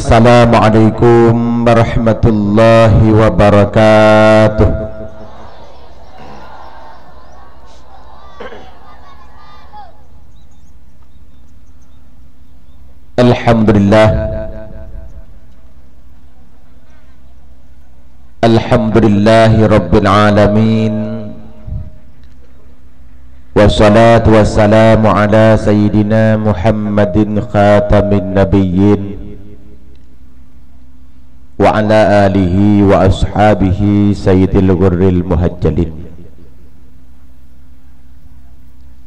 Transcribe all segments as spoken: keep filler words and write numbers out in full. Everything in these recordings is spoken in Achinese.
Assalamualaikum warahmatullahi wabarakatuh. Alhamdulillah. Alhamdulillahi rabbil alamin. Wassalatu wassalamu ala sayyidina Muhammadin khatamin nabiyyin wa ala alihi wa ashabihi sayyidil ghurril muhajjalin.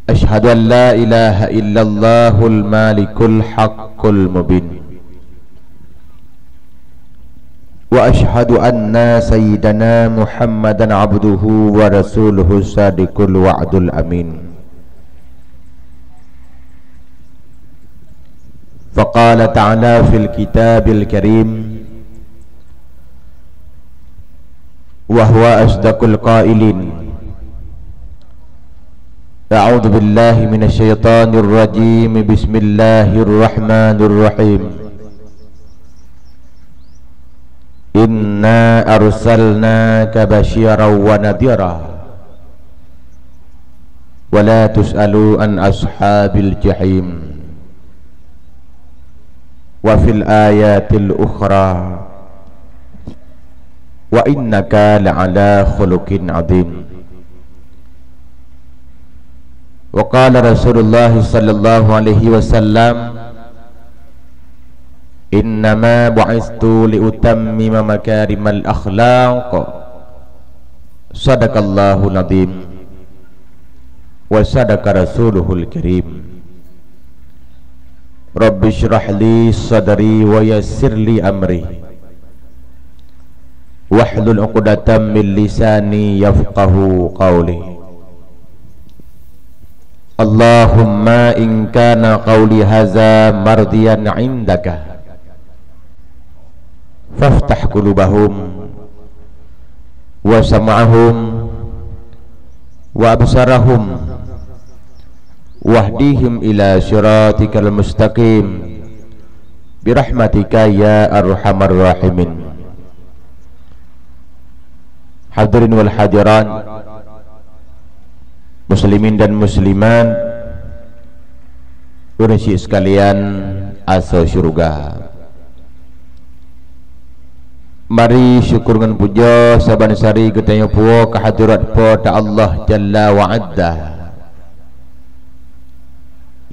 Asyhadu an la ilaha illallahul malikul haqqul mubin. Wa asyhadu anna sayyidana Muhammadan abduhu wa rasuluhu sadiqul wa'dul amin. Faqala ta'ala fil kitabil karim, wa huwa asdaqul qailin. A'udzu billahi minasy syaithanir rajim. Bismillahirrahmanirrahim. Inna arsalnaka basyiran wa nadhira. Wa la tus'alu an ashabil jahim. Wa fil ayatil ukhra. Wa innaka la'ala khuluqin adzim. Wa qala Rasulullah sallallahu alaihi wasallam, "Innama bu'istu liutammima makarimal akhlaq." Sadaqallahul adzim. Wa sadaqa rasuluhul karim. Rabbi shrah li sadri wa yassir li amri. Wahlul 'uqdatam min lisani yafqahu qawli. Allahumma in kana qawli hadza mardiyan 'indaka, faftah qulubahum wa sam'ahum wa absarahum wahdihim ila siratikal mustaqim birahmatika ya arhamar rahimin. Hadirin wal hadirat, muslimin dan muslimat, ureuëng syik sekalian asoe syeuruga. Mari syukur ngon pujoe saban sari geutanyoe puwoe keu hadirat Po teu Allah Jalla wa Azza,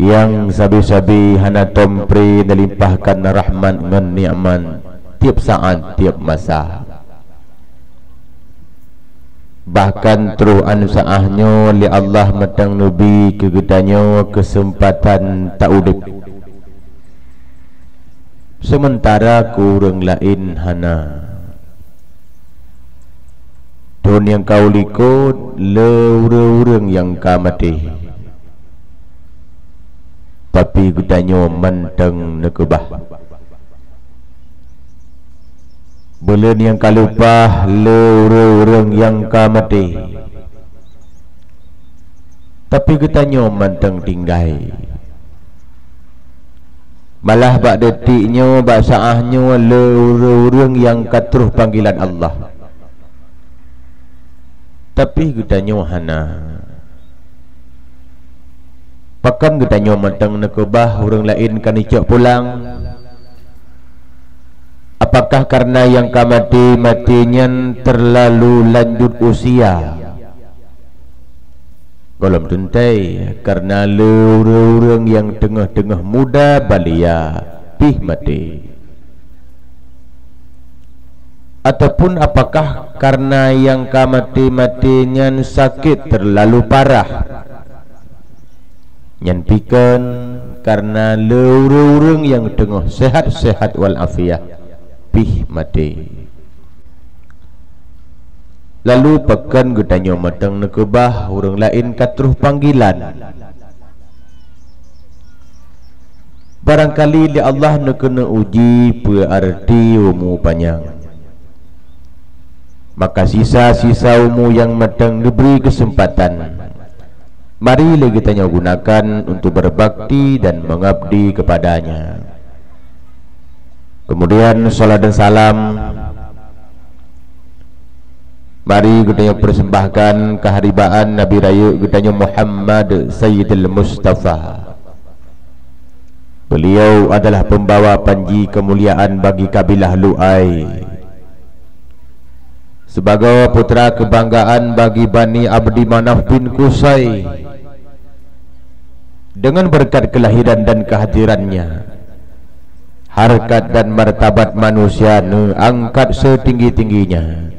nyang sabe-sabe hana tom pre neulimpahkan rahmat ngon nikmat tieb saát, tieb masa. Bahkan troh aneuëk saát nyoe lé Allah mantong neubi keu geutanyoe keuseumpatan taudeb, seumeutara keu ureuëng laén hana. Thon nyang ka u likot le ureuëng-ureuëng nyang ka maté, tapi geutanyoe mantong neukeubah. Buleuen nyang ka leupah le ureuëng-ureuëng nyang ka maté, tapi geutanyoe mantong tinggai. Malah bak detik nyoe, bak saát nyoe le ureuëng-ureuëng nyang ka troh panggilan Allah, tapi geutanyoe hana. Pakon geutanyoe mantong neukeubah ureuëng laén ka neucok pulang? Apakah kareuna nyang ka maté-maté nyan teurlalu lanjut usia? Gohlom teuntée, kareuna le ureuëng-ureuëng nyang teungoh-teungoh muda balia pih maté. Ataupun apakah kareuna nyang ka maté-maté nyan sakét teurlalu parah? Nyan pih kon, kareuna le ureuëng-ureuëng nyang teungoh seuhat-seuhat wal afiah pih maté. Lalu pakon geutanyoe mantong neukeubah ureuëng laén ka troh panggilan? Barangkali lé Allah neukeuneuk uji peue arti umu panyang. Maka sisa-sisa umu nyang mantong geubri keuseumpatan, mari lé geutanyoe gunakan untuk berbakti dan mengabdi kepada-Nya. Kemudian salat dan salam mari geutanyoe persembahkan keuharibaan Nabi Rayeuk geutanyoe Muhammad Sayyidil Mustafa. Beliau adalah pembawa panji kemuliaan bagi kabilah Lu'ai, sebagai putra kebanggaan bagi Bani Abdi Manaf bin Qusai. Dengan berkat kelahiran dan kehadirannya, harkat dan martabat manusia neuangkat setinggi-tingginya.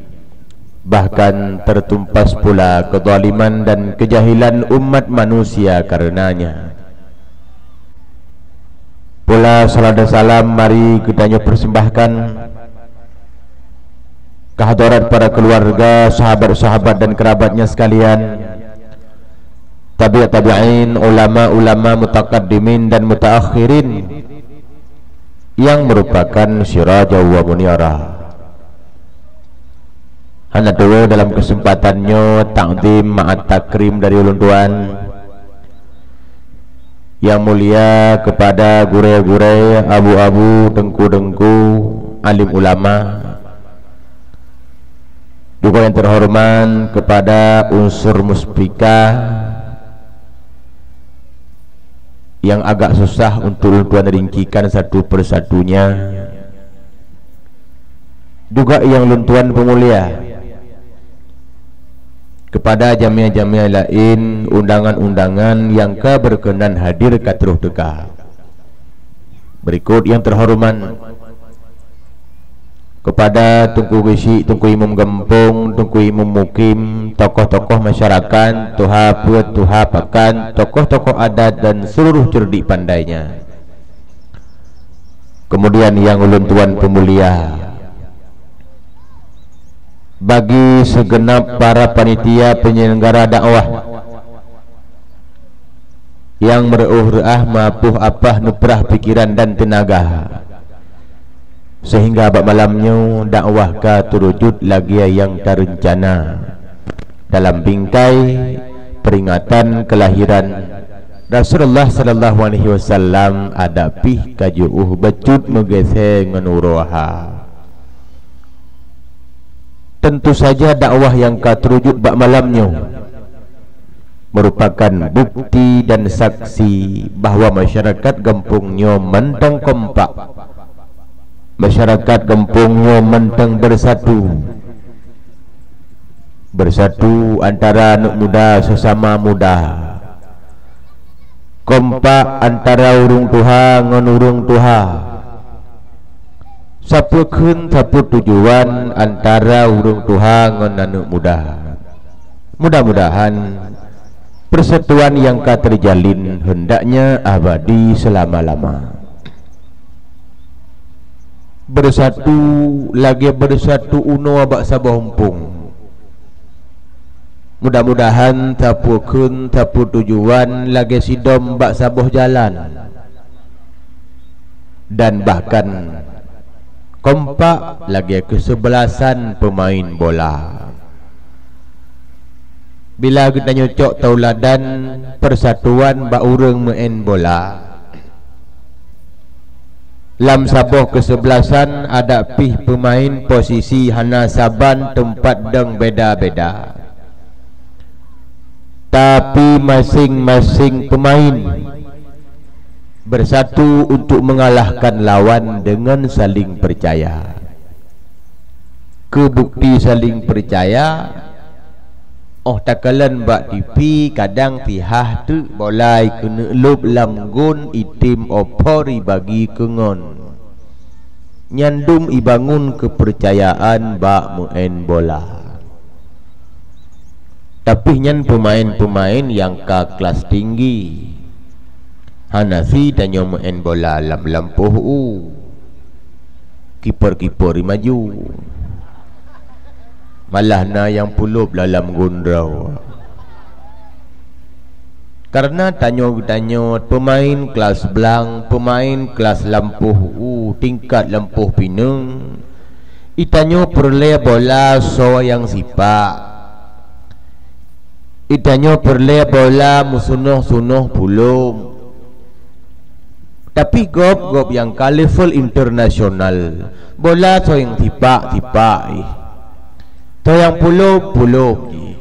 Bahkan tertumpas pula kezaliman dan kejahilan umat manusia karenanya. Pula salam dan salam mari geutanyoe persembahkan kehadrat para keluarga, sahabat-sahabat dan kerabatnya sekalian, tabi'ut tabi'in, ulama-ulama mutakaddimin dan mutaakhirin yang merupakan siraja wa munira. Hana tuwo dalam kesempatan nyoe takzim ma'at takrim dari ulôn tuan yang mulia kepada gurée-gurée, abu-abu, teungku-teungku, alim ulama, juga yang terhormat kepada unsur muspika yang agak susah untuk ulôn tuan rincikan satu persatunya. Juga yang lôn tuan peumulia kepada jamiah-jamiah laén, undangan-undangan yang ka berkenan hadir ka troh teuka. Berikut yang terhormat kepada Teungku Geuchik, Teungku Imum Gampông, Teungku Imum Mukim, tokoh-tokoh masyarakat, tuha peuet, tuha pakan, tokoh-tokoh adat dan seluruh ceureudik pandainya. Kemudian yang ulôn tuan peumulia, bagi segenap para panitia penyelenggara dakwah yang meureuoh reuah meuapoh apah neuprah pikiran dan teunaga, sehingga bak malam nyoe dakwah ka teurujut lagée nyang tareuncana dalam bingkai peringatan kelahiran Rasulullah sallallahu alaihi wasallam, adak pih ka jiôh bacut meugeusée ngon uroe ha. Tentu saja dakwah nyang ka teurujut bak malam nyoe merupakan bukti dan saksi bahwa masyarakat gampông nyoe mantong kompak. Masyarakat gampông nyoe mantong bersatu. Bersatu antara aneuk muda sesama muda. Kompak antara ureuëng tuha ngon ureuëng tuha. Sapeue kheun, sapeue tujuan antara ureuëng tuha ngon aneuk muda. Mudah-mudahan persatuan nyang ka teujalin hendaknya abadi seulama-lama. Beusatu lagée beusatu unoe bak saboh umpung. Mudah-mudahan sapeue kheun, sapeue tujuan lagée sidom bak saboh jalan, dan bahkan kompak lagée keuseubelasan peumaén bola. Bila geutanyoe cok tauladan persatuan bak ureuëng meu'en bola, lam saboh keuseubelasan adak pih peumaén posisi hana saban teumpat dong beda-beda, tapi maséng-maséng peumaén beusatu untuk meungalahkan lawan deungon saléng peucaya. Keu bukti saléng peucaya, óh takalon bak tipi kadang tihah teuk bola ikeuneuk lôb lam gon item ophor ibagi keu ngon. Nyan dum ibangon keupeucayaan bak meu'en bola. Tapi nyan peumaén-peumaén nyang ka kelas tinggi. Hana si tanyoe meu'en bola lam lampôh u. Kiper-kiper maju. Malah na nyang pulôb lam gon droe. Kareuna tanyoe-tanyoe peumaén kelas blang, peumaén kelas lampôh u, tingkat lampôh pineung, itanyoe peureulée bola soe nyang sipak. Itanyoe peureulée bola meusunoh-sunoh pulom. Tapi gob-gob nyang ka level internasional, bola soe nyang sipak-sipak jih, soe nyang pulop-pulop jih.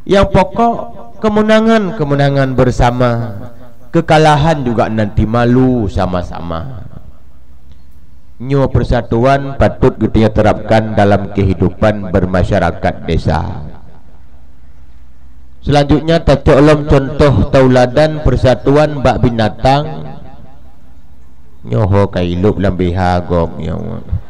Nyang pokok, kemenangan-kemenangan bersama, kekalahan juga nanti malu sama-sama. Nyoe persatuan patut geutanyoe terapkan dalam kehidupan bermasyarakat desa. Selanjutnya, tacok lom contoh tauladan persatuan bak binatang. Nyoe ho ka ilop lam biha gob nyoe.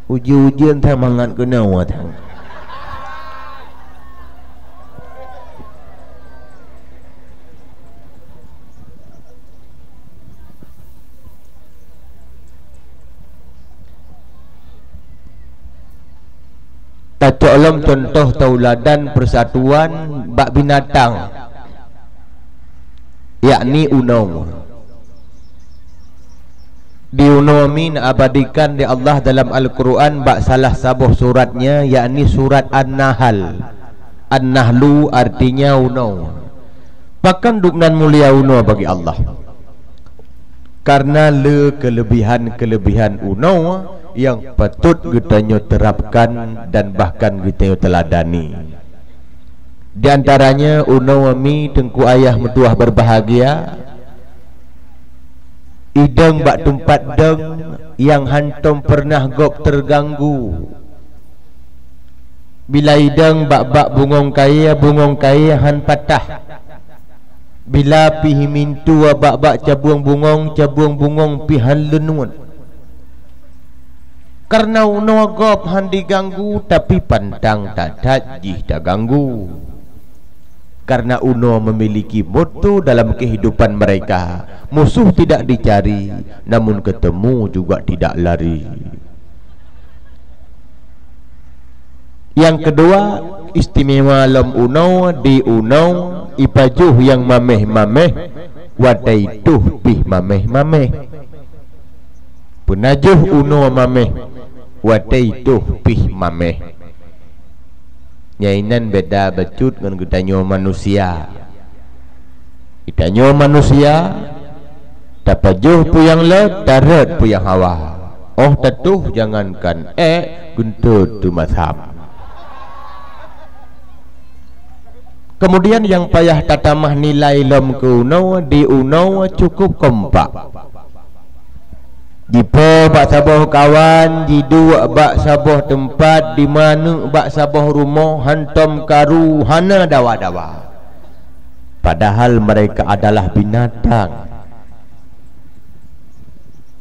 Ujeuen-ujeuen that mangat keunoe that. Tacok lom contoh tauladan persatuan bak binatang, yakni unoe. Di unoe mi na abadikan di Allah dalam Al-Quran bak salah saboh suratnya, yakni surat An-Nahl. An-Nahlu artinya unoe. Pakon dubnan mulia unoe bagi Allah? Karena le keulebihan-keulebihan unoe nyang patut geutanyoe terapkan dan bahkan geutanyoe teuladani. Di antaranya unoe mi Teungku Ayah meutuah berbahagia, idong bak teumpat dong nyang hántom peureunah gob teuganggu. Bila idong bak-bak bungong kayée, bungong kayée hán patah. Bila pih mintu bak-bak cabueng bungong, cabueng bungong pih hán leunuet. Kareuna unoe gob hán diganggu, tapi pantang that-that jih taganggu. Karena unoe memiliki moto dalam kehidupan mereka, musuh tidak dicari, namun ketemu juga tidak lari. Nyang keudua, istimewa lom unoe, di unoe ipajoh nyang maméh-maméh, watée toh pih maméh-maméh. Peunajoh unoe maméh, watée toh pih maméh. Nyan inan beda bacut ngon geutanyoe manusia. Geutanyoe manusia, tapajoh peue nyang lôt, tarot peue nyang hawa. Óh tatoh jangankan ék, geuntot teumasam. Kemudian nyang payah tatamah nilai lom keu unoe, di unoe cukup kompak. Jipo bak saboh kawan, jiduek bak saboh teumpat, jimaneuk bak saboh rumoh, hántom karu, hana dawa-dawa. Padahal mereka adalah binatang.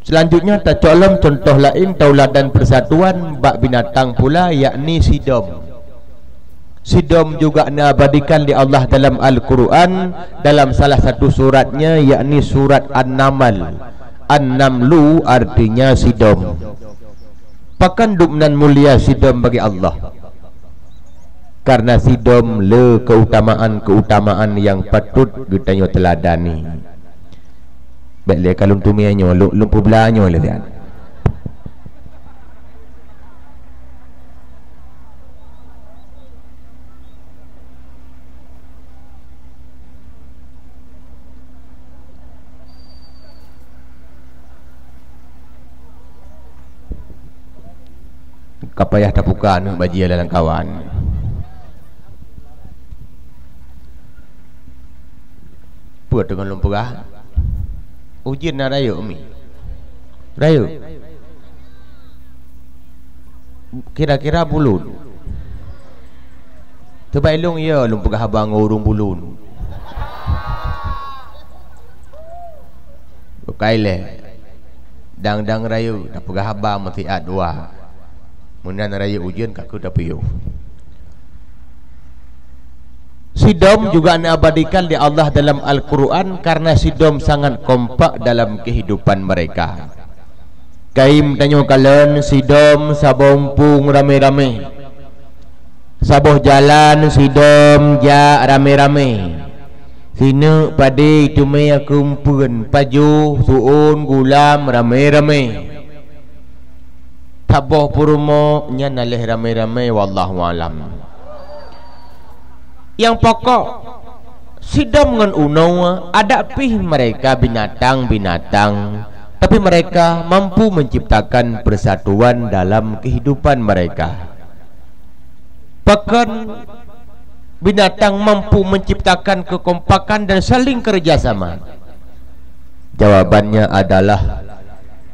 Selanjutnya, tacok lom contoh laén tauladan persatuan bak binatang pula, yakni sidom. Sidom juga neuabadikan lé Allah dalam Al-Quran, dalam salah satu suratnya, yakni surat An-Naml. An-Namlu artinya sidom. Pakon dubnan mulia sidom bagi Allah? Karena sidom le keutamaan-keutamaan nyang patut geutanyoe teuladani. Bék lé ka lôn tumé nyoe, lôn, lôn peubla nyoe lé siat. Ka payah tapuka aneuk bajée lam kawan. Peue teungoh lôn peugah? Ujeuen na rayeuk mi. Rayeuk. Kira-kira buleuen. Teubai lôn, ya, lôn peugah haba ngon ureuëng buleuen. Bukai lé. Dang-dang rayeuk tapeugah haba meusiat dua. Meunan rayeuk ujeuen ka keuh tapiôh. Sidom juga neuabadikan lé Allah dalam Al-Quran karena sidom sangat kompak dalam kehidupan mereka. Kaim tanyoe kalon sidom saboh umpung ramé-ramé. Saboh jalan sidom jak ramé-ramé. Sineuk padé teumé keumpeuen pajoh, su'on, gulam ramé-ramé. Saboh peurumoh nyan na lheueh ramé-ramé, wallahu alam. Nyang pokok, sidom ngon unoe adak pih mereka binatang-binatang, tapi mereka mampu menciptakan persatuan dalam kehidupan mereka. Pakon binatang mampu menciptakan kekompakan dan saling kerjasama? Jawabannya adalah,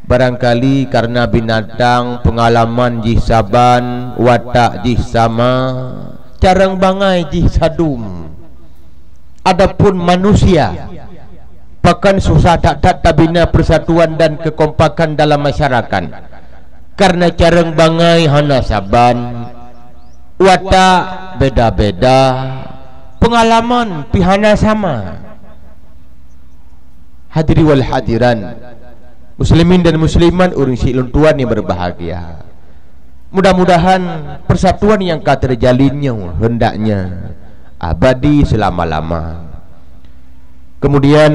barangkali karena binatang pengalaman jih saban, watak jih sama, carông bangai jih sadum. Adapun manusia, pakon susah that-that tabina persatuan dan kekompakan dalam masyarakat. Karena carông bangai hana saban, watak beda-beda, pengalaman pih hana sama. Hadiri wal hadirat, muslimin dan muslimat, ureuëng syiek lôn tuan yang berbahagia. Mudah-mudahan persatuan yang ka terjalin nyoe hendaknya abadi selama-lama. Kemudian,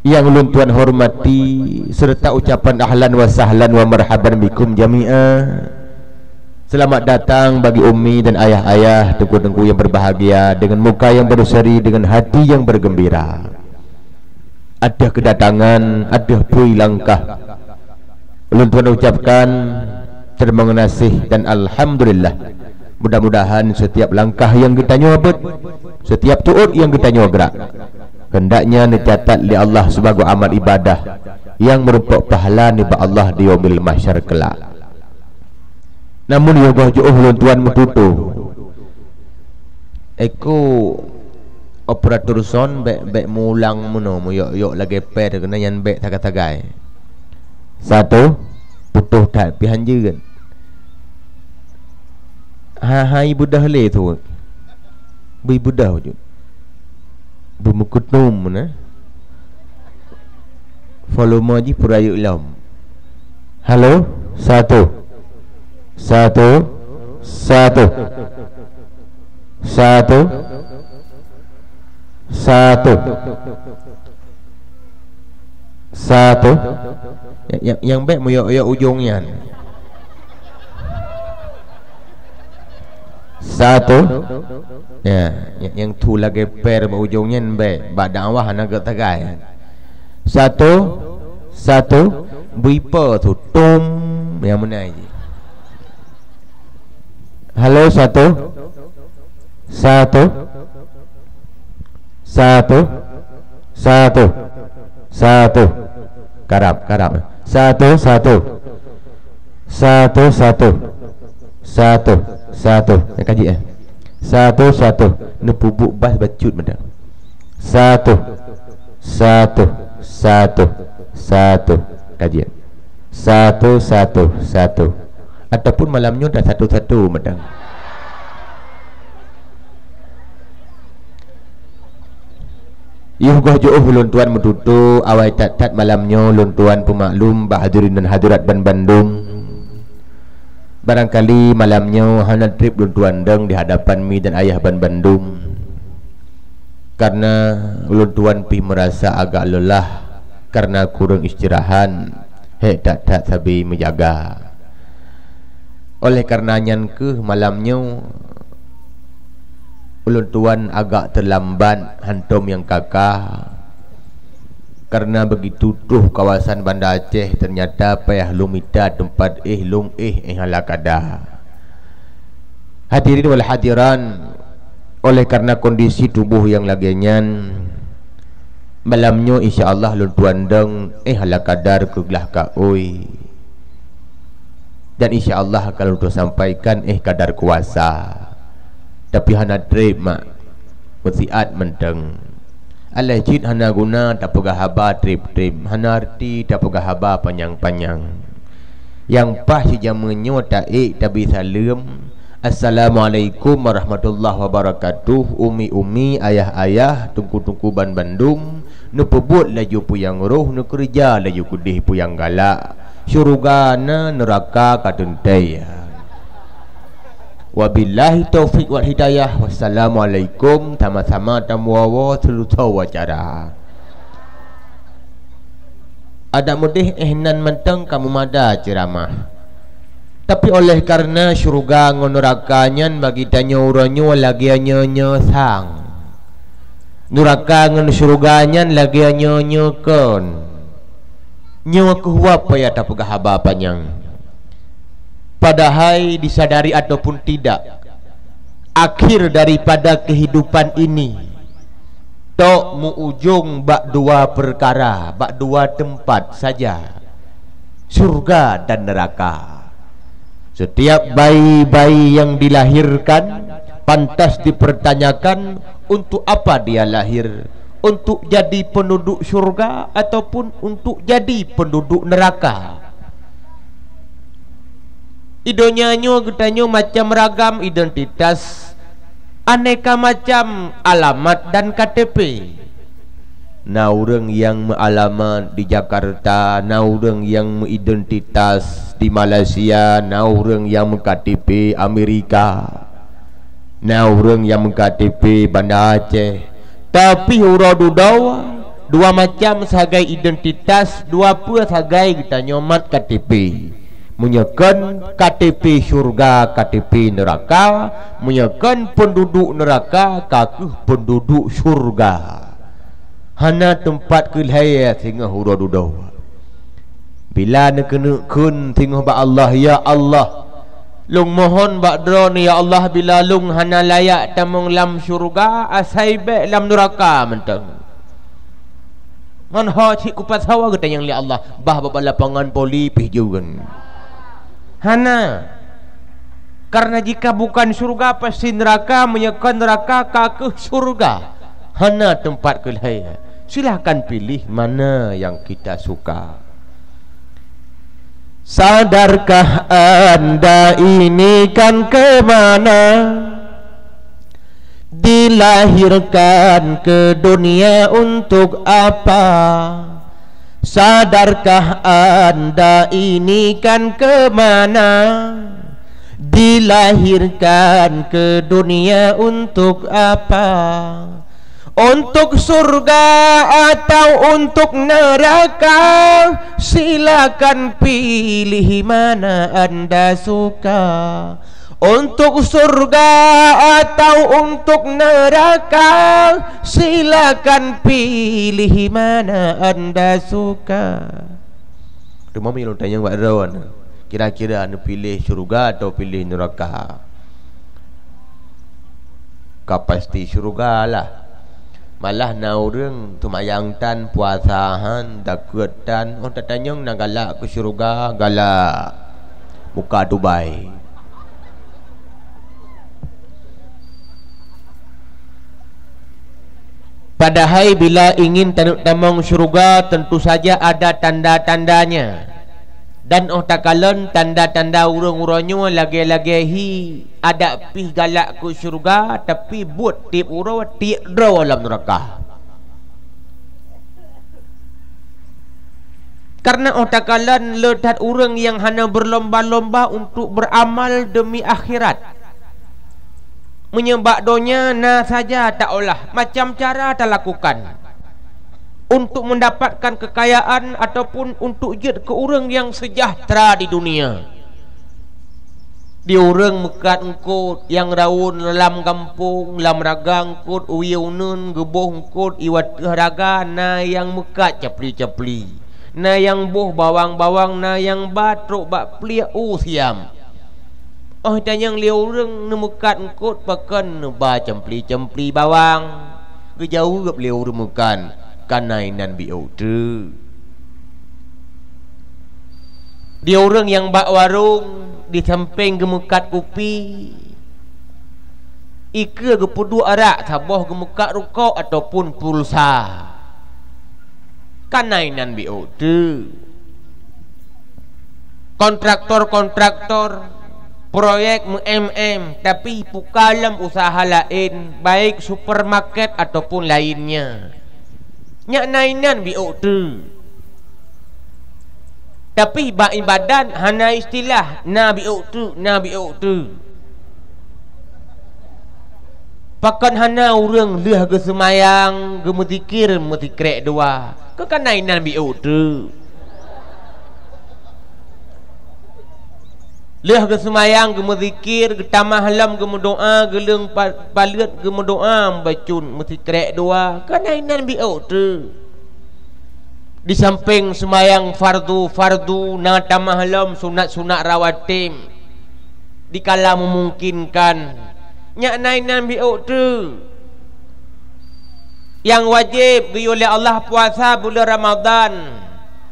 yang ulôn tuan hormati, serta ucapan ahlan wa sahlan wa marhaban bikum jami'a. Selamat datang bagi ummi dan ayah-ayah, teungku-teungku yang berbahagia, dengan muka yang berseri, dengan hati yang bergembira. Ateueh keudatangan, ateueh pui langkah, ulôn tuan ucapkan teurimong geunaséh dan alhamdulillah. Mudah-mudahan setiap langkah nyang geutanyoe beuet, setiap tuot nyang geutanyoe grak, keundaknya neucatat lé Allah sibagoe amal ibadah nyang meurumpok pahala nibak Allah di Yaumil Mahsyar keulak. Namun yoh goh jiôh ulôn tuan meututoe. Eko operator sound bék, bék meuulang meunoe, meuyok-yok lagée per keunan nyan bék sagai-sagai. Satu, putôh that pih hanjeut. Ha, hai beudoh lé tu. Bui beudoh jeuet. Beumeukeutôm na. Volume jih peurayeuk lom. Halo, satu. Satu. Satu. Satu. Satu. Satu. Nyang, nyang, nyang bék meuyok-yok ujong nyan. Satu. Ya, nyang, nyang tu lagée per bak ujong nyan bék, bak dakwah hana gét sagai. Satu, satu, bui po tu, tum, nyang meunan jih. Halo, satu. Satu. Satu. Satu. Satu. Karab, karab. Satu, satu. Satu, satu. Satu, satu. Nyang kaji, eh. Satu, satu. Neupeubuet baih bacut mantong. Satu. Satu. Satu. Satu. Kaji, eh. Satu, satu, satu. Ataupun malam nyoe dah satu-satu mantong. Yoh goh jiôh ulôn tuan meututoe, awai that-that malam nyoe ulôn tuan peumaklum bak hadirin dan hadirat banbandum. Barangkali malam nyoe hana treb lôn tuan dong di hadapan mi dan ayah banbandum. Karena ulôn tuan pih meurasa agak leulah karena kureueng istirahat, hék that-that sabe meujaga. Oleh karena nyan kheueh malam nyoe ulôn tuan agak teulambat hantom nyang ka-ka. Karena beugitu troh kawasan Banda Aceh, teunyata payah lôn mita teumpat éh lôn éh, éh ala kada. Hadirin wal hadirat, oleh karena kondisi tuboh nyang lagée nyan, malam nyoe insya Allah lôn tuan dong éh ala kadar keu glah kaôi. Dan insya Allah akan lôn tuan sampaikan éh kadar kuasa. Tapi hana treb mak, meusiat mantong. Alah cit hana guna tapeugah haba treb-treb, hana arti tapeugah haba panyang-panyang. Nyang paih sijameun nyoe taék tabi saleuem, Assalamualaikum warahmatullahi wabarakatuh. Umi-umi, ayah-ayah, teungku-teungku ban bandum, neupeubuet laju peue nyang roh, neukeureuja laju keudeh peue nyang galak. Syeuruga na, neuraka ka teuntèe. Wabillahi taufiq wal hidayah. Wassalamualaikum, sama-sama tamuwoe seuleusoe acara. Adak meudeh eh nan mantong ka meumada ceuramah. Tapi oleh karena syeuruga ngon neuraka nyan bagi tanyoe uroe nyoe lagèe nyoe-nyoe sang. Neuraka ngon syeuruga nyan lagèe nyoe-nyoe kon. Nyoe keuh wap payah tapeugah haba panyang. Padahai disadari ataupun tidak, akhir daripada kehidupan ini tok meuujông bak dua peukara, bak dua teumpat saja, syeuruga dan neuraka. Setiap bayi-bayi yang dilahirkan pantas dipertanyakan untuk apa dia lahir, untuk jadi penduduk syurga ataupun untuk jadi penduduk neraka. Di donya nyoe geutanyoe macam ragam identitas, aneka macam alamat dan K T P. Na ureuëng nyang meualamat di Jakarta, na ureuëng nyang meuidentitas di Malaysia, na ureuëng nyang meuKTP Amerika, na ureuëng nyang meuKTP Banda Aceh. Tapi uroe dudoe, dua macam sagai identitas, dua peue sagai geutanyoe mat K T P. Meunyoe kon K T P syurga, K T P neuraka, meunyoe kon peunduduek neuraka, ka kheueh peunduduek syurga. Hana teumpat keu lhèe singoh uroe dudoe. Bila neukeuneuk kheun singoh bak Allah, "Ya Allah, lôn mohon bak Droeneuh, ya Allah, bila lôn hana layak tamong lam syurga, asai bèk lam neuraka mantong." Ngon ho cit kupasoe geutanyong lé Allah, bah bak lapangan voli pih jeuet. Hana. Karena jika bukan syurga, pasti neraka, meunyoe kon neraka, ka kheueh syurga. Hana teumpat keu lhèe. Silahkan pilih mana yang kita suka. Sadarkah Anda ini kan ke mana? Dilahirkan ke dunia untuk apa? Sadarkah Anda ini kan ke mana? Dilahirkan ke dunia untuk apa? Untuk surga atau untuk neraka? Silakan pilih mana Anda suka. Untuk surga atau untuk neraka? Silakan pilih mana Anda suka. Teuma meunyoe lôn tanyong bak droeneuh, kira-kira neupiléh syeuruga atau piléh neuraka? Ka pasti syeuruga lah. Malah na ureuëng teumayang tan, puasa han, zakeuet tan, oh tatanyong na galak keu syeuruga, galak. Muka Dubai. Padahai bila ingin taneuk tamong syeuruga, tentu saja ada tanda-tandanya. Dan óh takalon tanda-tanda ureuëng uroe nyoe lagée-lagée hi, adak pih galak keu syeuruga, tapi buet tieb uroe tieb droe lam neuraka. Kareuna óh takalon le that ureuëng nyang hana beurlomba-lomba untuk beuramal deumi akhirat. Meunyoe bak donya na saja taolah macam cara talakukan untuk mendapatkan kekayaan ataupun untuk jeuet keu ureuëng nyang seujahteura di dunia. Di ureuëng meukat eungkôt nyang raun lam gampông, lam raga eungkôt, wie uneuen, geuboh eungkôt, iwat teuh raga na nyang meukat capli-capli, na nyang boh bawang-bawang, na nyang ba trok bak pliek u siam. Óh tanyong lé ureuëng neumeukat eungkôt pakon neuba campli-campli bawang, geujaweueb lé ureuëng meukat, "Kana inan biôk teuk." Di ureuëng nyang bak warong di sampéng geumeukat kupi, ikeue geupeuduek arak saboh geumeukat rukok ataupun pulsa. Kana inan biôk teuk. Kontraktor-kontraktor Proyek meu-M M, tapi puka lom usaha laén, baik supermarket ataupun lainnya. Nyak na inan biôk teuk. Tapi bak ibadat hana istilah na biôk teuk, na biôk teuk. Pakon hana ureuëng lheueh geuseumayang geumeuzikir meusikrek dua? Keu kana inan biôk teuk. Lheueh geuseumayang geumeuzikir, geutamah lom geumeudoá, geuleueng pa-, paleuet geumeudoá bacut meusikrek dua? Kana inan biôk teuk. Di sampéng seumayang fardu-fardu, na tamah lom sunat-sunat rawatib dikala meumungkinkan. Nyak na inan biôk teuk. Nyang wajéb geuyue lé Allah puasa buleuen Ramadhan.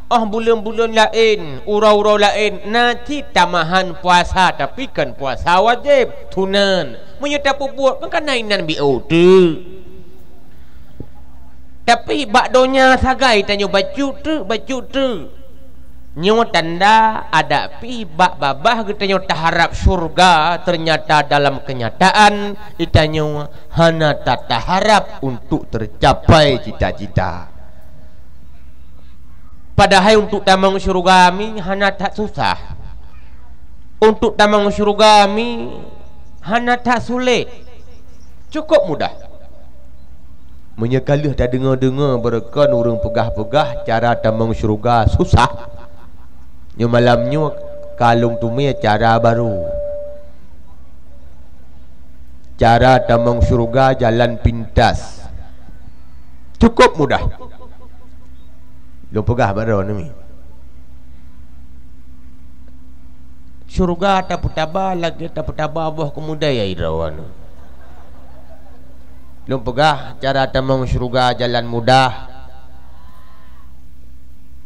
Óh buleuen-buleuen laén, uroe-uroe laén, na cit tamahan puasa, tapi kon puasa wajéb, sunat. Meunyoe tapeubuet, meuka na inan biôk teuk. Tapi bak donya sagai tanyoe bacut teuk, bacut teuk. Nyoe tanda adak pih bak babah geutanyoe taharab syurga, ternyata dalam kenyataan geutanyoe hana tataharab untuk tercapai cita-cita. Padahai untuk tamong syurga mi hana that susah. Untuk tamong syurga mi hana that sulet. Cukup mudah. Meunyoe ka lheueh tadeungoe-deungoe beureukan ureuëng peugah-peugah cara tamong syurga susah, nyoe malam nyoe ka lôn teumé cara barô. Cara tamong syurga jalan pintas. Cukup mudah. Lôn peugah bak droeneuh mi. Syurga tapeutaba lagée tapeutaba boh keumudai, ai droeneuh. Lôn peugah cara tamong syurga jalan mudah.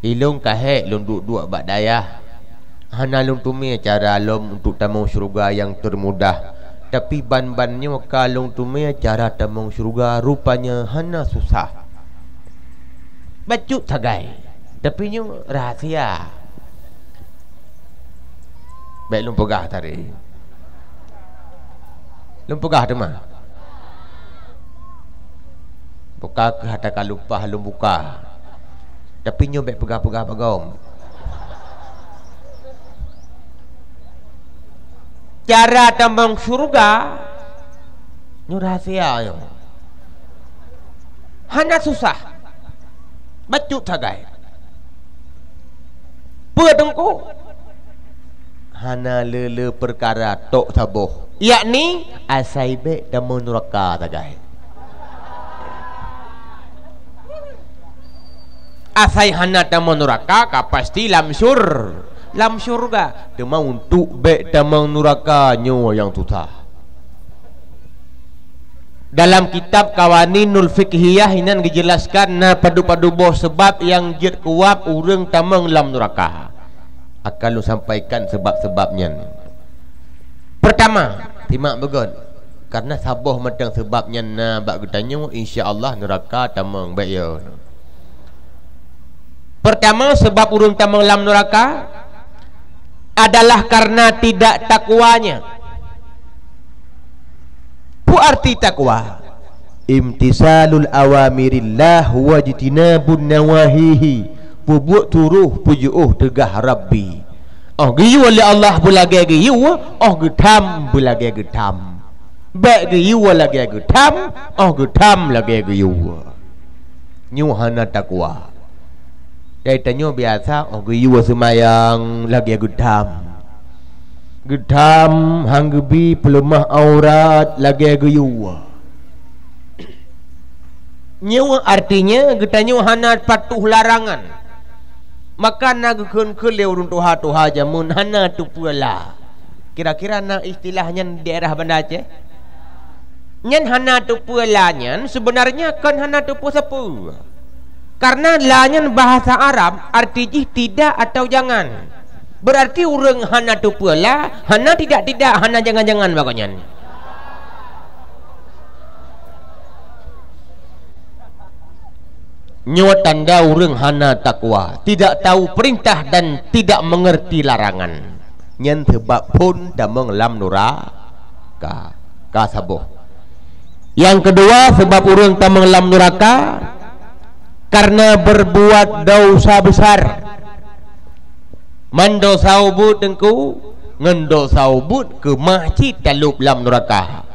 Ilôn ka hék lôn duek-duek bak dayah. Hana lôn teumé cara lom untuk tamong syurga nyang termudah. Tapi ban-ban nyoe ka lôn teumé cara tamong syurga rupanya hana susah. Bacut sagai, tapi nyoe rahsia. Bék lôn peugah tadi. Lôn peugah teuma. Buka keuh ata ka lumpah lôn buka. Tapi nyoe bék peugah-peugah bak gob. Cara tamong syurga nyoe rahsia nyoe. Hana susah. Bacut sagai. Peue teungku? Hana le-le peukara tok saboh, yakni asai bék tamong nuraka sagai. Asai hana tamong nuraka ka pasti lam syur-, lam syurga. Teuma untuk bék tamong nuraka nyoe nyang susah. Dalam kitab Qawaninul Fiqhiyah inan geujelaskan na padub-padub boh seubab nyang jeuet kuwab ureuëng tamong lam nuraka. Akan lôn sampaikan seubab-seubab nyan. Peurtama, simak beugét, kareuna saboh mantong seubab nyan na bak geutanyoe, insya Allah nuraka tamong bék yo. Peurtama, seubab ureuëng tamong lam nuraka adalah kareuna tidak takwanya. Peue arti takwa? Imtisalul awamirillah wajtinabun nawahihi. Peubuet turoh, peujiôh teugah Rabbi. Óh geuyue lé Allah beulagée geuyue, óh geutham beulagée geutham. Bék geuyue lagée geutham, óh geutham lagée geuyue. Nyoe hana takwa. Dai tanyoe biasa óh geuyue seumayang lagée geutham. Geutham han geubi peuleumah aurat lagée geuyue. Nyoe artinya geutanyoe hana patuh larangan. Maka na geukheun-kheun lé ureuëng tuha-tuha jameun hana teupeue la. Kira-kira na istilah nyan di daerah Banda Aceh? Nyan hana teupeue la nyan sebenarnya kon hana teupeue sapeue. Karena la nyan bahasa Arab arti jih tidak atau jangan. Berarti ureuëng hana teupeue la, hana tidak-tidak, hana jangan-jangan bak gobnyan. Nyoe tanda ureuëng hana takwa, tidak tahu perintah dan tidak mengerti larangan. Nyan seubab phon tamong lam nuraka. Ka saboh. Nyang keudua, seubab ureuëng tamong lam nuraka karena berbuat dosa besar. Man dosa ubeut teungku, ngon dosa ubeut keumah cit talop lam nuraka.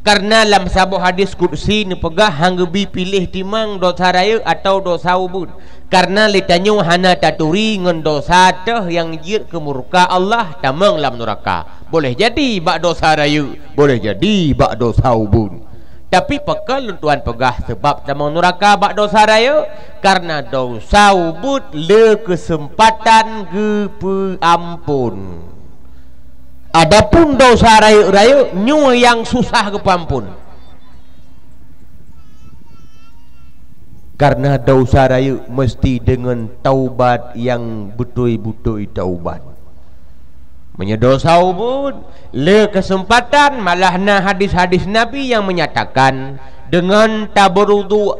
Karena lam saboh hadis qudsi neupeugah, "Hana geubi piléh timang dosa rayeuk atawa dosa ubeut." Karena lé tanyoe hana taturi ngon dosa teuh nyang jeuet keu murka Allah, tamong lam nuraka. Boleh jadi bak dosa rayeuk, boleh jadi bak dosa ubeut. Tapi pakon lôn tuan peugah seubab tamong nuraka bak dosa rayeuk? Karena dosa ubeut le keuseumpatan geupeuamphon. Adapun dosa rayeuk-rayeuk nyoe nyang susah geupeuamphon. Karena dosa rayeuk meusti deungon taubat nyang beutôi-beutôi taubat. Meunyoe dosa ubeut, le keuseumpatan, malah na hadis-hadis Nabi nyang menyatakan, deungon tabeuruduk,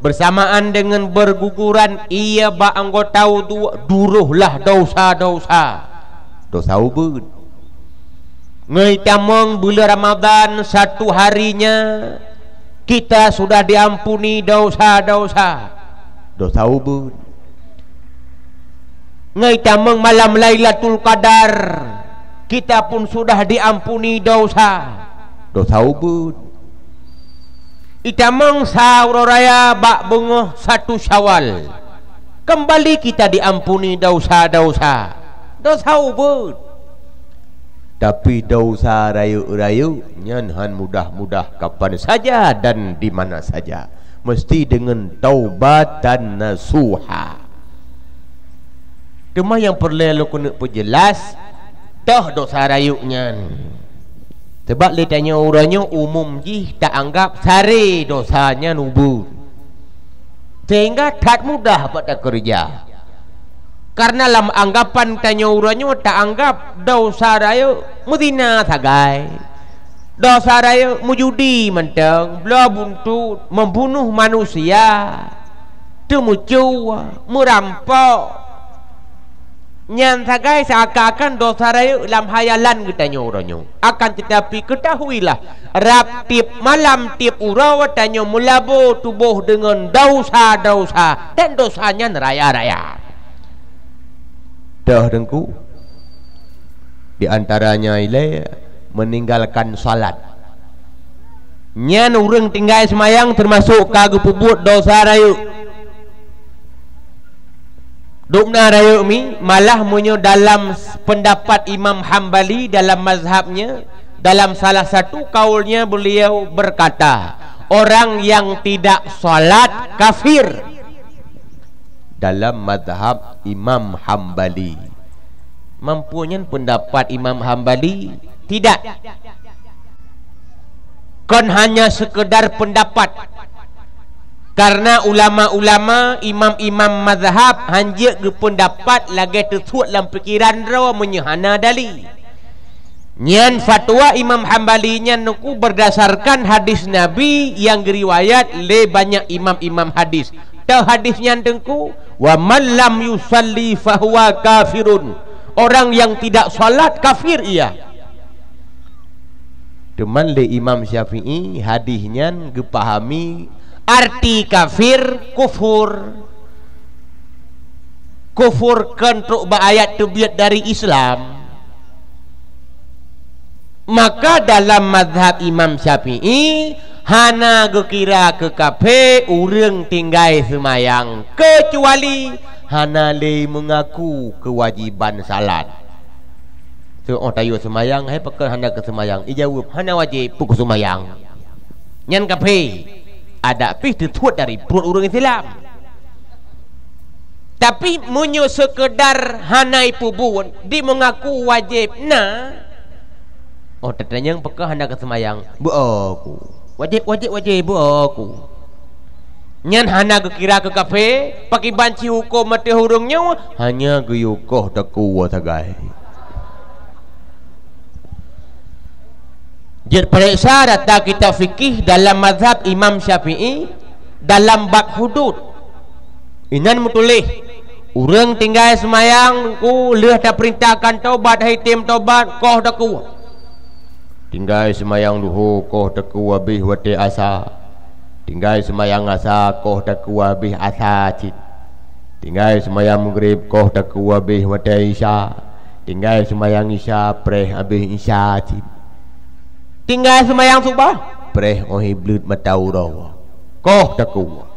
beursamaan deungon beurguguran ie bak anggota uduk, durohlah dosa-dosa. Dosa ubeut. Ngon tamong buleuen Ramadhan, satu harinya kita sudah diampuni dosa-dosa. Dosa ubeut. Ngon tamong malam Lailatul Qadar, kita pun sudah diampuni dosa. Dosa ubeut. Itamong sa uroe raya bak beungoh satu Syawal, kembali kita diampuni dosa-dosa. Dosa ubeut. Tapi dosa rayeuk-rayeuk nyan hán mudah-mudah kapan saja dan di mana saja. Meusti deungon taubatan nasuha. Teuma nyang peureulée lôn keuneuk peujeulaih, toh dosa rayeuk nyan. Sabab lé tanyoe uroe nyoe umum jih taanggab saré dosa nyan ubeut. Sehingga that mudah bak takeureuja. Karena lam anggapan tanyoe uroe nyoe taanggab dosa rayeuk meuzina sagai, dosa rayeuk meujudi mantong, bloe buntut, membunuh manusia, teumucue, meurampok. Nyan sagai seakan-akan dosa rayeuk lam hayalan geutanyoe uroe nyoe. Akan teutapi, keutahuilah, rab tieb malam, tieb uroe tanyoe meulabô tuboh deungon dosa-dosa, dan dosa nyan raya-raya. Toh Teungku, di antaranya ilée meninggalkan salat. Nyan ureuëng tinggai seumayang teumasok ka geupeubuet dosa rayeuk. Dubna rayeuk mi, malah meunyoe dalam s-, peundapat Imam Hambali dalam mazhabnya, dalam salah satu kaulnya beliau berkata, "Orang yang tidak salat kafir." Dalam mazhab Imam Hambali. Mampu nyan peundapat Imam Hambali? Tidak. Kon hanya sekedar peundapat. Karena ulama-ulama, imam-imam mazhab hanjeuet geupeundapat lagée teusuet lam pikeran droe meunyoe hana dali. Nyan fatwa Imam Hambali nyan Teungku berdasarkan hadis Nabi nyang geuriwayat lé banyak imam-imam hadis. Toh hadis nyan Teungku, "Wa man lam yusalli fahuwa kafirun." Orang yang tidak salat, kafir ia. Teuma lé Imam Syafi'i hadis nyan geupahami arti kafir, kufur. Kufur kon trok bak ayat teubiet dari Islam. Maka dalam mazhab Imam Syafi'i, hana geukira keu kafé ureuëng tinggai seumayang, keucuali hana lé meungaku keuwajiban salat. Seuôh tayue seumayang, hai pakon hana keu seumayang? Ijaweueb, hana wajéb, peue keu seumayang. Nyan kafé, adak pih teusuet dari pruet ureuëng Islam. Tapi meunyoe seukeudar hana ipeubuet, di meungaku wajéb na, oh, tatanyong pakon hana keu seumayang, beu aku. Wajéb, wajéb, wajéb, beu aku. Nyan hana geukira keu kafé, pakiban ci huköm ateueh ureuëng nyoe, hanya geuyue koh takue sagai. Jeuet pareksa data kitab fikih dalam mazhab Imam Syafi'i dalam bab hudud. Inan meutuléh, Ureuëng tinggai seumayang, Teungku, lheueh tapeurintahkan tobat, hai tem tobat, koh takue. Tinggai seumayang duhô, koh takue habéh watée asa. Tinggai seumayang asa, koh takue habéh asa cit. Tinggai seumayang maghrib, koh takue habéh watée isya. Tinggai seumayang isya, preh habéh isya cit. Tinggai seumayang subah, preh óh ié bleuet mata uroe, koh takue.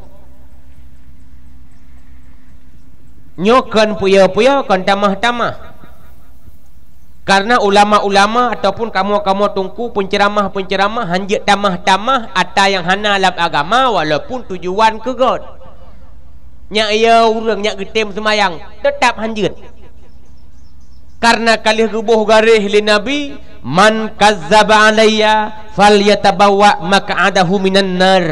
Nyoe kon puyoe-puyoe, kon tamah-tamah. Karena ulama-ulama ataupun kamoe-kamoe teungku, penceramah-penceramah hanjeuet tamah-tamah ata nyang hana lam agama, walaupun tujuan keu göt. Nyak yo ureuëng nyak geutem seumayang, teutap hanjeuet. Karena ka lheueh geuboh garéh lé Nabi, "Man kadzdzaba alayya falyatabawwa maq'adahu minan nar."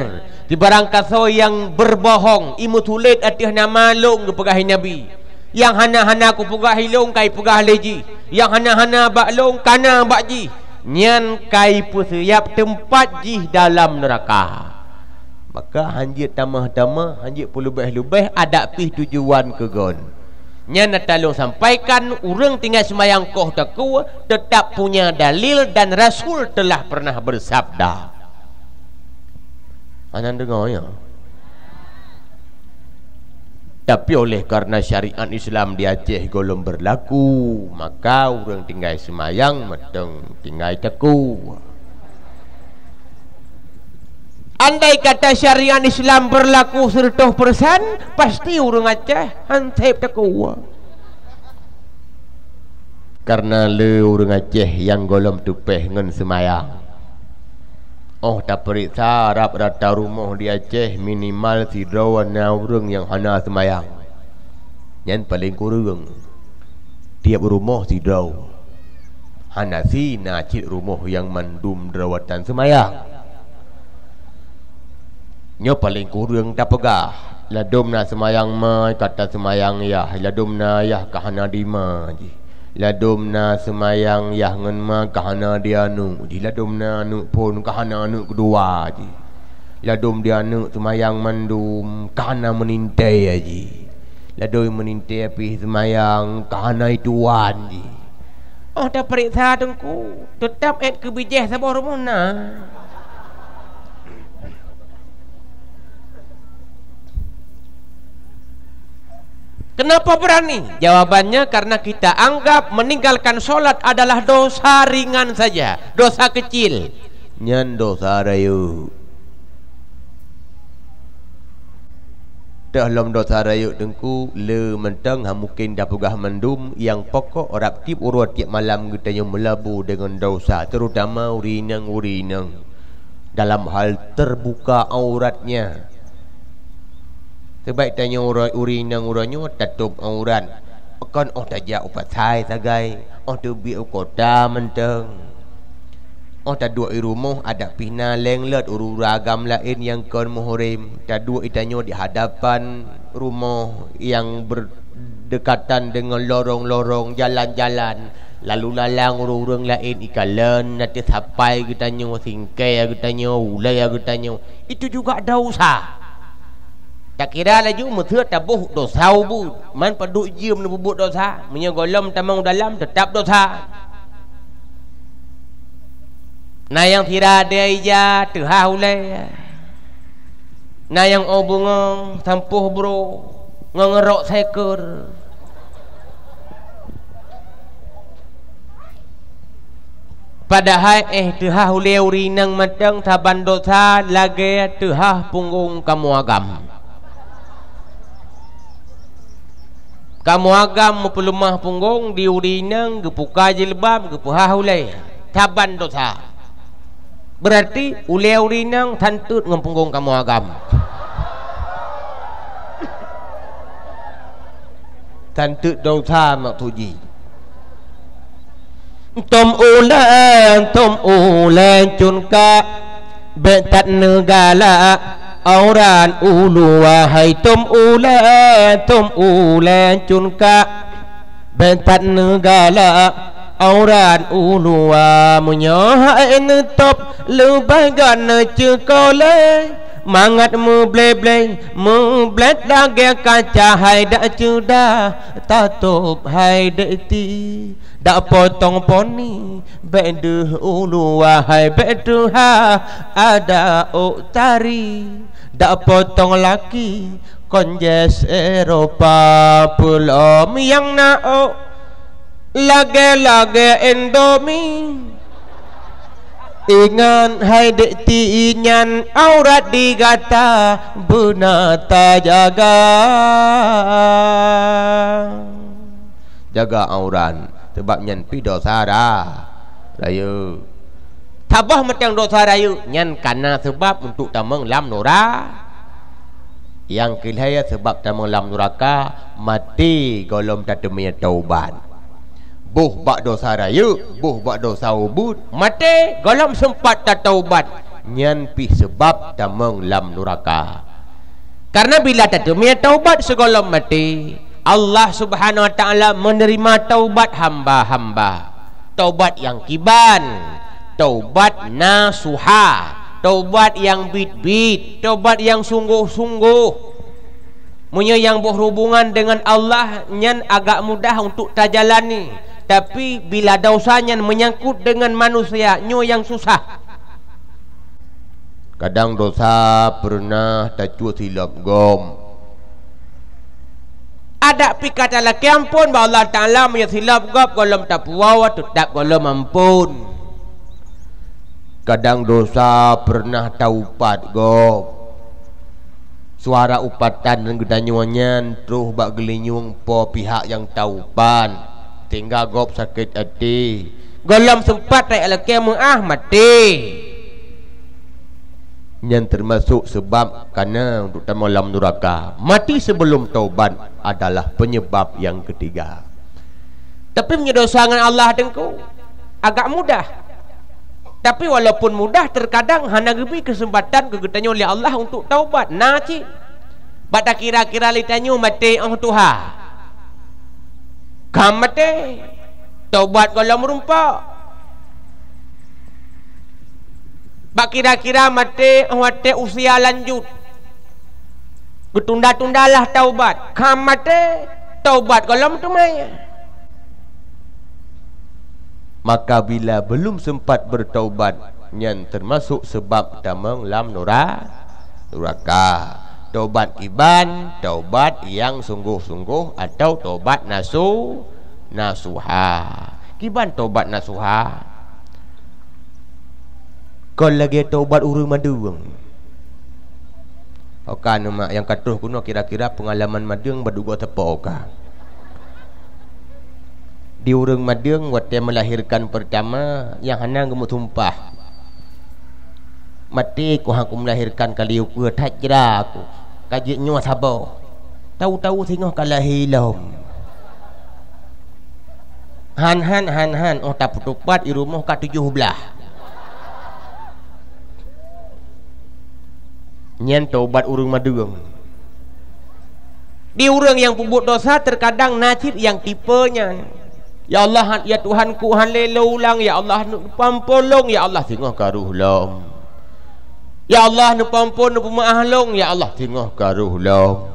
Sibarang kasoe nyang beureubohong, imeutuléh ateueh nama lôn, geupeugah lé Nabi, nyang hana-hana kupeugah lé lôn ka ipeugah lé jih, nyang hana-hana bak lôn ka na bak jih, nyan ka ipeusiap teumpat jih dalam neuraka. Maka hanjeuet tamah-tamah, hanjeuet peuleubeh-leubeh, adak pih tujuan keu göt. Nyan ata lôn sampaikan, ureuëng tinggai seumayang koh takue, teutap punya dalil dan Rasul telah pernah bersabda. Hana deungoe, ya? Tapi oleh karena syariat Islam di Aceh gohlom berlaku, maka ureuëng tinggai seumayang mantong tinggai takue. Andai kata syariat Islam berlaku seratus persen, pasti ureuëng Aceh han sép takue. Karena le ureuëng Aceh nyang gohlom teupeh ngon seumayang. Óh tapeuriksa rab-rata rumoh di Aceh, minimal sidroe na ureuëng nyang hana seumayang. Nyan paleng kureueng. Tieb rumoh sidroe. Hana si na cit rumoh nyang mandum drawatan seumayang. Nyoe paleng kureueng tapeugah, ladôm na seumayang ma ka taseumayang yah, ladôm na yah ka hana di ma jih. Ladôm na seumayang yah ngon ma ka hana di aneuëk jih, ladôm na aneuëk phon ka hana aneuëk keudua jih. Ladôm di aneuëk seumayang mandum ka hana meunintée jih. Ladôm meunintée pih seumayang ka hana ituan jih. Óh tapeuriksa teungku, teutap ék keu bijéh saboh rumoh na. Kenapa berani? Jawabannya karena kita anggap meninggalkan sholat adalah dosa ringan saja, dosa kecil. Nyan dosa rayeuk. Teuh lom dosa rayeuk teungku, le mantong han mungken tapeugah mandum, nyang pokok rab tieb uroe tieb malam geutanyoe meulabu deungon dosa, terutama ureuëng inong-ureuëng inong dalam hal terbuka auratnya. Seubab tanyoe ureuëng inong uroe nyoe tatôb aurat, kon óh tajak u pasai sagai, óh teubiet u kota mantong. Óh taduek i rumoh adak pih na leng lot ureuëng agam laén nyang kon muhrim, taduek i tanyoe di hadapan rumoh nyang berdekatan deungon lorong-lorong, jalan-jalan, lalu lalang ureuëng-ureuëng laén ikalon na teusapai geutanyoe, singkée geutanyoe, ulée geutanyoe. Itu juga dosa. Takira laju meuseuet taboh dosa ubeut, man padub jeuem neupeubuet dosa, meunyoe gohlom tamong dalam teutap dosa. Na nyang sira dée ija teuhah ulée, na nyang óh bungong sampôh broe ngon ngeurok seukeur. Padahai éh teuhah ulée ureuëng inong mantong saban dosa lagée teuhah punggong kamoe agam. Kamoe agam meupeuleumah punggong di ureuëng inong, geupuka jilbab, geupeuhah ulée saban dosa. Beurati ulée ureuëng inong santeut ngon punggong kamoe agam. Santeut dosa maksud jih. Tom ulée, tom ulée cunka, bék that neugalak aurat ulua. Hai tom ulée, tom ulée cunka, bék that neugalak aurat ulua. Meunyoe hai neutôb leubeh gét neuceuko lé, Mangat meublé-blé, meublét lagée kaca, hai dak ceudah tatôb hai dek ti. Dak potong poni, bék deuh uluwa hai bék tuha ada ôk tari. Dak potong laki, konjes Eropa peulom nyang na ôk lagée-lagée Indomie. Ingat hai dek ti nyan aurat di gata beuna tajaga. Jaga aurat, sebab nyan pih dosa ra-, rayeuk. Saboh mantong dosa rayeuk nyan kana seubab untuk tamong lam nura-, Nyang keulhée seubab tamong lam nuraka, maté gohlom tateumé taubat. Boh bak dosa rayeuk, boh bak dosa ubeut, maté gohlom seumpat tataubat, nyan pih seubab tamong lam nuraka. Kareuna bila tateumé taubat sigohlom maté, Allah Subhanahu wa Taala meuneurima taubat hamba-hamba. Taubat nyang kiban, taubat nasuha, taubat nyang biet-biet, taubat nyang sunggoh-sunggoh. Meunyoe nyang boh hubongan deungon Allah nyan agak mudah untuk tajalani, tapi bila dosa nyan meunyangkot deungon manusia, nyoe nyang susah. Kadang dosa peureunah tacut silop gob. Adak pih ka talakée amphon bak Allah Taala, meunyoe silop gob gohlom tapuwoe, teutab gohlom amphon. Kadang dosa peureunah taupat gob. Suara upatan geutanyoe nyan troh bak geulinyueng po pihak nyang taupat, sehingga gob sakét até. Gohlom seumpat rayeuk lakée meuáh maté. Nyan teumasok seubab kana untuk tamong lam nuraka. Maté sibeulom taubat adalah peunyeubab nyang keutiga. Tapi meunyoe dosa ngon Allah teungku, agak mudah. Tapi walaupun mudah, teukadang hana geubri keuseumpatan keu geutanyoe lé Allah untuk taubat. Na cit. Bak takira-kira lé tanyoe maté óh tuha. Ka maté, taubat gohlom meurumpok. Bak kira-kira maté óh watée usia lanjut. Geutunda-tundalah taubat. Ka maté, taubat gohlom teumé. Maka bila belum sempat bertaubat, nyan termasuk sebab tamong lam nura-, nuraka. Taubat kiban, taubat nyang sunggoh-sunggoh atau taubat nasu-, nasuha. Kiban taubat nasuha? Kon lagée taubat ureuëng madeueng. Oka neumak nyang ka troh keunoe kira-kira peungalaman madeueng badugoe teupeu oka. Di ureuëng madeueng watée meulahirkan peurtama nyang hana geumeusumpah. Maté ku han ku meulahirkan kali ukeue that jra ku. Ka jeuet nyoe saboh. Tahu-tahu singoh ka lahé lom. Han-han, han-han, óh tapeutupat i rumoh ka tujoh blaih. Nyan taubat ureuëng madeueng. Di ureuëng nyang peubuet dosa teukadang na cit nyang tipe nyan. Ya Allah, ya Tuhanku, han lé lôn ulang, ya Allah, neupeuampôn lôn, ya Allah, singoh ka roh lom. Ya Allah, neupeuampôn, neupeumeuáh lôn, ya Allah, singoh ka roh lom.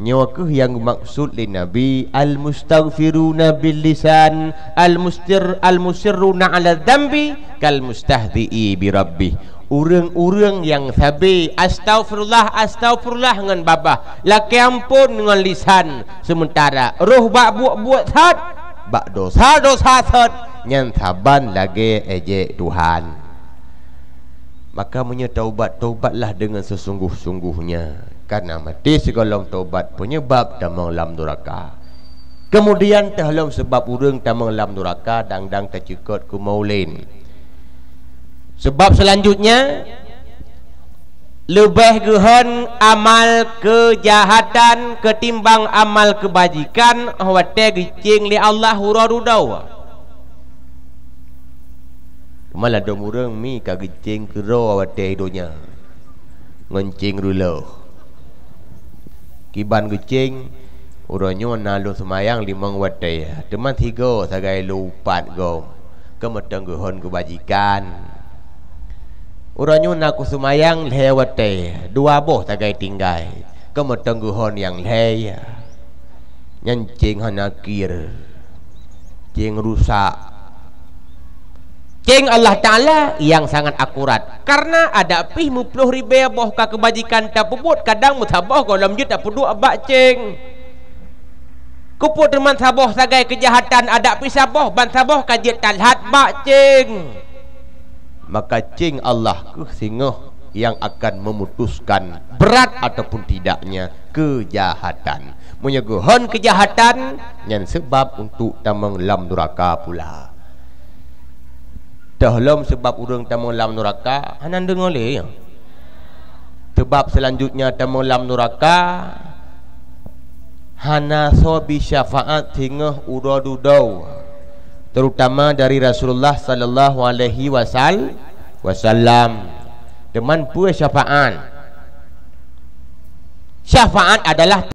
Nyoe kheueh nyang geumaksud lé Nabi, "Al-mustaghfiruna bil lisan, al-mustir-, al-musirruna 'ala dzambi, kal mustahzi'i bi rabbih." Ureuëng-ureuëng nyang sabe astaghfirullah, astaghfirullah ngon babah, lakée amphon ngon lisan, seumeuntara roh bak buet-buet that, bak dosa-dosa that, nyan saban lagée ejek Tuhan. Maka meunyoe taubat, taubatlah deungon seusunggoh-sunggohnya, kareuna maté sigohlom taubat peunyeubab tamong lam nuraka. Keumudian teuh lom seubab ureuëng tamong lam nuraka dang-dang teuceukot keu maulén. Seubab seulanjutnya, leubeh geuhon amal keujahatan keutimbang amal keubajikan watée geucéng lé Allah uroe dudoe. Teuma ladôm ureuëng mi ka geucéng keudroe watée donya ngon céng reulôh. Kiban geucéng, uroe nyoe na lôn seumayang limong watée, teuma sigoe sagai lôn upat gob, keu meuteung geuhon keubajikan. Uroe nyoe na kuseumayang lhée watée, dua boh sagai tinggai. Keumeutong geuhon nyang lhée, nyan céng hana kir, céng rusak. Céng Allah Taala nyang sangat akurat. Karena adak pih meuploh ribée boh ka keubajikan tapeubuet, kadang meusaboh gohlom jeuet tapeuduek bak céng. Keupeue teuma saboh sagai keujahatan adak pih saboh, ban saboh ka jeuet talhat bak céng. Maka céng Allah kheueh singoh nyang akan memutuskan berat ataupun tidaknya keujahatan. Meunyoe geuhon keujahatan, nyan seubab untuk tamong lam nuraka pula. Toh lom seubab ureuëng tamong lam nuraka, hana deungoe lé, ya? Seubab seulanjutnya tamong lam nuraka, hana soe bi syafaat singoh uroe dudoe, terutama dari Rasulullah sallallahu alaihi wasal-, wasallam. Teuma peue syafaat? Syafaat adalah